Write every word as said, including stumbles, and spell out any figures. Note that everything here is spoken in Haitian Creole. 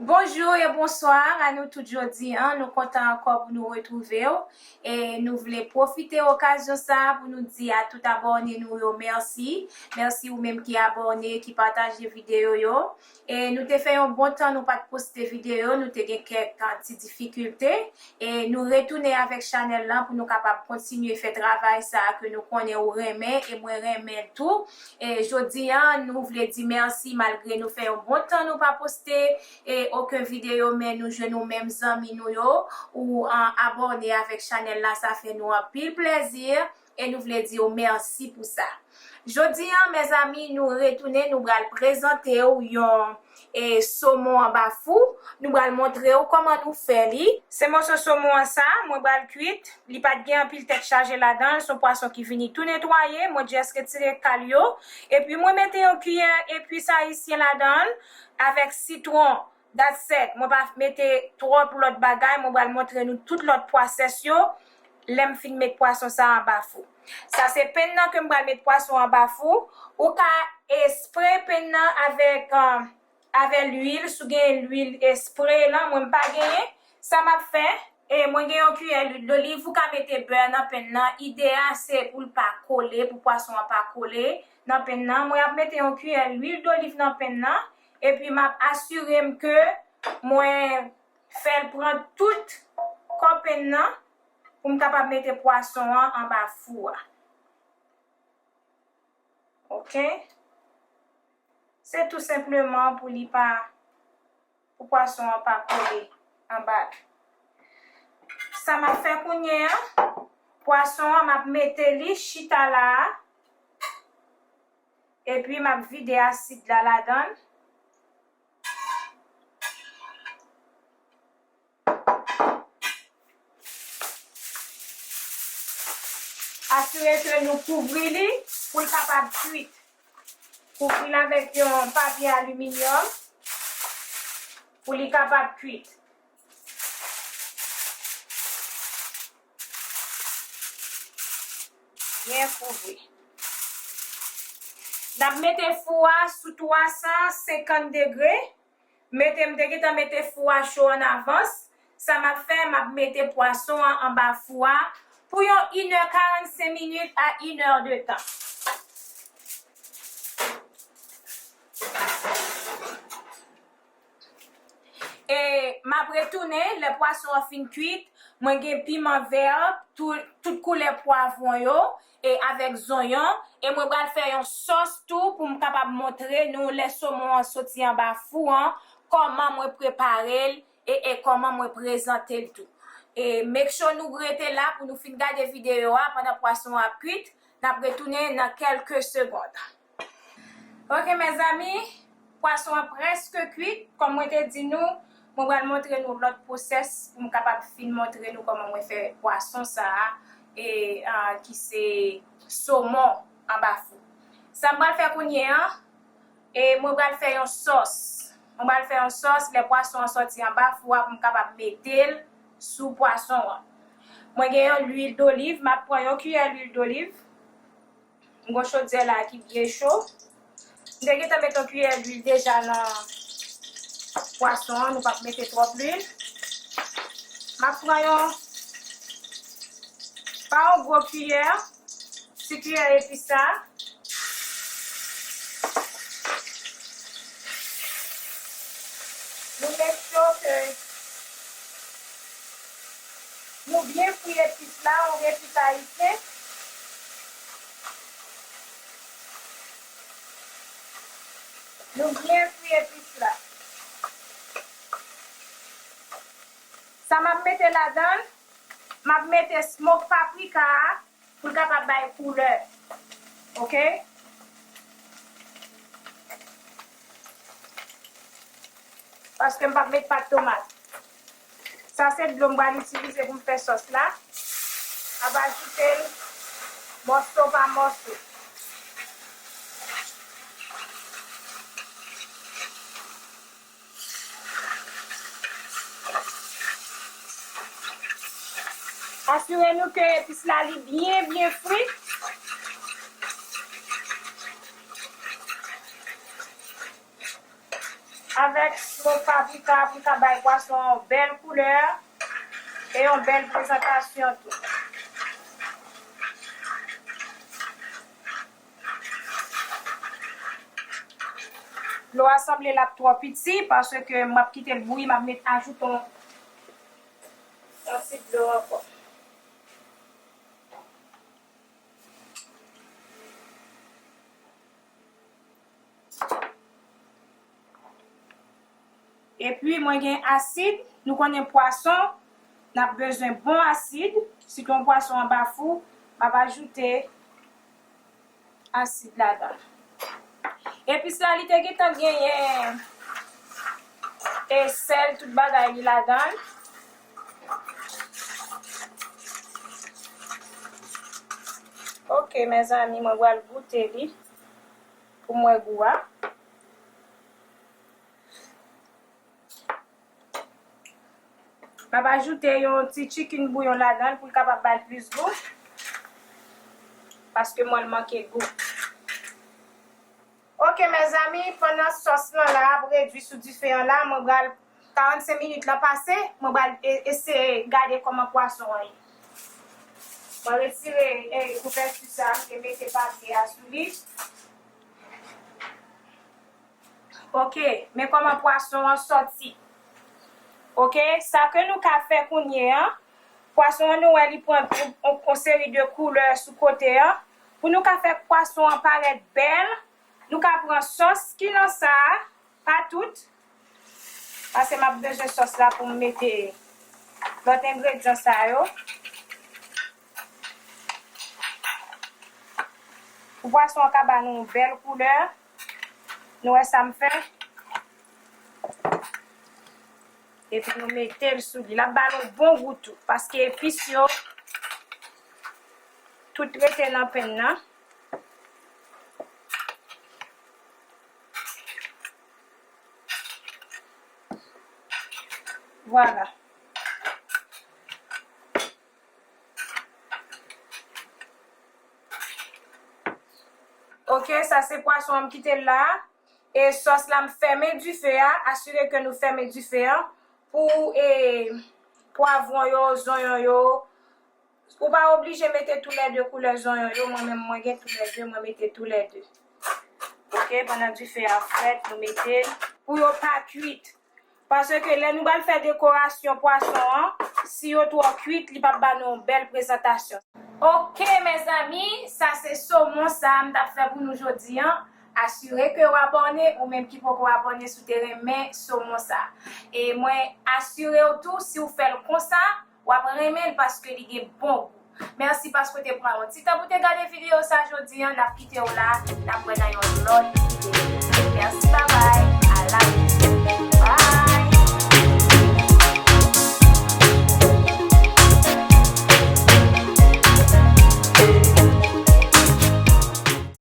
Bonjou e bonswa a nou tout jodi a. Nou kontan ankò pou nou retwouve w. E nou vle pwofite okazyon sa a pou nou di a tout abòne nou yo mèsi. Mèsi ou menm ki abòne, ki pataje videyo yo. E nou te fè yon bon tan nou pa t poste videyo, nou te gen kèk, ah, ti difikilte. E nou retounen avèk chanèl lan pou nou kapab kontinye fè travay sa a ke nou konnen ou renmen e mwen renmen l tou. E jodi a, nou vle di mèsi malgre nou fè yon bon tan nou pa poste, e okenn videyo, men nou jwenn ou menm zanmi nou yo, ou, ah, abòne avèk chanèl la, sa fè nou anpil plèzi, e nou vle di w mèsi pou sa. Jodi a, mezanmi, nou retounen, nou pral prezante w yon, e, somon anba fou. Nou pral montre w kòman nou fè li. Se moso somon an sa, mwen pral kwit. Li pa t gen anpil tèt chaje ladan l, se yon pwason ki vini tou netwaye. Mwen just retire kal yo. Epi mwen mete yon kiyè epis ayisyen ladan l avèk sitwon. That's it. Mwen pa mete twòp lòt bagay. Mwen pral montre nou tout lòt pwasès yo lè m fin met pwason sa anba fou. Sa se penn nan ke m pral met pwason anba fou. Ou ka espre penn nan avèk, ah, avè lwil, si w gen lwil espre lan, mwen m pa genyen. Sa m ap fè, e mwen gen yon kiyè lwil doliv, ou ka mete bè nan penn nan. Ide a se pou l pa kole, pou pwason an pa kole nan penn nan. Mwen ap mete yon kiyè lwil doliv nan penn nan, epi m ap asire m ke mwen fè l pran tout kò penn nan pou m kapab mete pwason an anba fou a. Oke? Se tou senpleman pou li pa, pou pwason an pa kole anba l. Sa m ap fè kounye a, pwason an, m ap mete li chita la a, epi m ap vide asid la ladan l. Asire ke nou kouvri li pou l kapab kwit. Kouvri l avèk yon papye aliminyòm pou li kapab kwit. Byen kouvri. N ap mete fou a sou twa san senkant degre. Mete, m te gentan mete fou a cho an avans. Sa m ap fè, m ap mete pwason an anba fou a pou yon inè karannsenk minit a inè de tan. E m ap retounen lè pwason an fin kwit. Mwen gen piman vè, tou, tout koulè pwavwon yo, e avèk zonyon. E mwen pral fè yon sòs tou pou m kapab montre nou lè somon an soti anba fou an, kòman mwen prepare l e, e kòman mwen prezante l tou. E make sure nou rete la pou nou fin gade videyo a pandan pwason an ap kwit. N ap retounen nan kèlke segond. Oke, mezanmi, pwason an prèske kwit. Kòm mwen te di nou, mwen pral montre nou lòt pwosès pou m kapab fin montre nou kòman mwen fè pwason sa a, e, ah, ki se somon anba fou. Sa m pral fè kounye a, e mwen pral fè yon sòs. Mwen pral fè yon sòs, lè pwason an sòti anba fou a, pou m kapab mete l sou pwason an. Mwen gen yon lwil doliv, m ap pran yon kiyè lwil doliv. M gon chodyè la ki byen cho. M te gentan met yon kiyè lwil deja nan pwason an, nou p ap mete twòp lwil. M ap pran yon, pa yon gwo kiyè, ti kiyè epis sa. Nou make sure ke nou byen fri epis la, yon epis ayisyen. Nou byen fri epis la. Sa m ap mete ladan l, m ap mete smoke paprika a, pou l kapab bay koulè. Oke? Paske m p ap met pat tomat. Sa se dlo m pral itilize pou m fè sòs la. M ap ajoute l mòso pa mòso. Asire nou ke epis la li byen, byen fri. Avè Avèk yon paprika pou ka bay pwason an yon bèl koulè e yon bèl prezantasyon tou. Dlo a sanble l ap twò piti, paske m ap kite l bouyi, m ap met ajoute yon, yon ti dlo ankò. Epi mwen gen asid, nou konnen pwason, n ap bezwen bon asid, sitou yon pwason anba fou, m ap ajoute asid ladan l. Epis la, li te gentan genyen e sèl, tout bagay li ladan l. Ok, mezanmi, mwen pral goute li pou m wè gou a. M ap ajoute yon ti chicken bouillon ladan l pou l kapab ba l plis gou. Paske mwen l manke gou. Ok, mezanmi, pandan sòs lan la ap redui sou dife an la, mwen pral, karannsenk minit lan pase, mwen pral e- eseye gade kòman pwason an ye. Mwen retire e kouvèti sa, mwen te mete papye a sou li. Ok, men kòman pwason an sòti. Ok, sa ke nou ka fè kounye a, pwason an nou wè li pran yon, yon, yon seri de koulè sou kote a. Pou nou ka fè pwason an parèt bèl, nou ka pran sòs ki nan sa a, pa tout. Paske m ap bezwen sòs la pou m mete lòt engredyan sa yo. Pou pwason an ka ba nou yon bèl koulè. Nou wè sa m fè? Epi nou mete l sou li. L ap ba l yon bon gou tou. Paske epis yo, tout rete nan penn nan. Vwala. Ok, sa se pwason an m kite l la. E sòs la m fèmen dife a, asire ke nou fèmen dife a pou e, pwavwon yo, zonyon yo. Ou pa oblije mete toulède koulè zonyon yo, mwen menm mwen gen toulède, mwen mete toulède. Ok, pandan dife a frèt, nou mete l pou yo pa kwit. Paske lè nou pral fè dekorasyon pwason an, si yo twò kwit, li p ap ba nou yon bèl prezantasyon. Ok, mezanmi, sa se somon sa m t ap fè pou nou jodi an. Asire ke w abòne, ou menm ki poko abòne, si w te renmen somon sa. E mwen asire w tou, si w fè l konsa, w ap renmen l paske li gen bon gou. Mèsi paske w te pran yon ti tan pou te gade videyo sa jodi an. N ap kite w la, n ap wè nan yon lòt